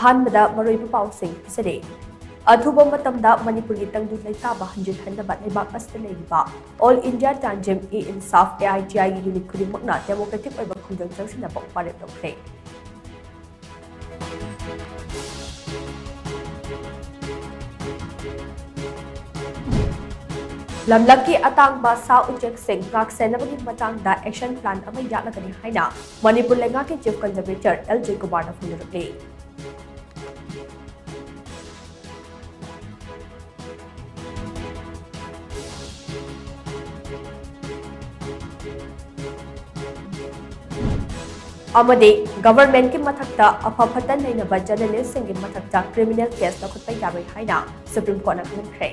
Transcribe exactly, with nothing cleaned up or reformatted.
ꯑꯍꯥꯟꯕꯗ ꯃꯔꯨꯑꯣꯏꯕ ꯄꯥꯎꯁꯤꯡ ꯄꯤꯖꯔꯤ꯫ ꯑꯊꯨꯕ ꯃꯇꯝꯗ ꯃꯅꯤꯄꯨꯔꯒꯤ ꯇꯪꯗꯨ ꯂꯩꯇꯥꯕ ꯍꯟꯖꯤꯟꯍꯟꯅꯕ ꯂꯩꯕꯥꯛ ꯑꯁꯤꯗ ꯂꯩꯔꯤꯕ All India Tanzim-e-Insaf, A I T I-ꯒꯤ unit ꯈꯨꯗꯤꯡꯃꯛꯅ democratic ꯑꯣꯏꯕ ꯈꯣꯡꯖꯪ ꯆꯪꯁꯤꯟꯅꯕ ꯋꯥꯔꯦꯞ ꯂꯧꯈ꯭ꯔꯦ꯫ ꯂꯝꯂꯛꯀꯤ ꯑꯇꯥꯡꯕ ꯁꯥ ꯎꯆꯦꯛꯁꯤꯡ ꯉꯥꯛꯁꯦꯟꯅꯕꯒꯤ ꯃꯇꯥꯡꯗ action plan ꯑꯃ ꯌꯥꯠꯂꯒꯅꯤ ꯍꯥꯏꯅ ꯃꯅꯤꯄꯨꯔ ꯂꯩꯉꯥꯛꯀꯤ Chief Conservator L Jaykumar-ꯅ ꯐꯣꯡꯗꯣꯔꯛꯂꯤ꯫ ꯑꯃꯗꯤ government-ꯀꯤ ꯃꯊꯛꯇ ꯑꯐ ꯐꯠꯇ ꯅꯩꯅꯕ journalist-ꯁꯤꯡꯒꯤ ꯃꯊꯛꯇ criminal case ꯂꯧꯈꯠꯄ ꯌꯥꯔꯣꯏ ꯍꯥꯏꯅ Supreme Court-ꯅ ꯈꯪꯍꯟꯈ꯭ꯔꯦ꯫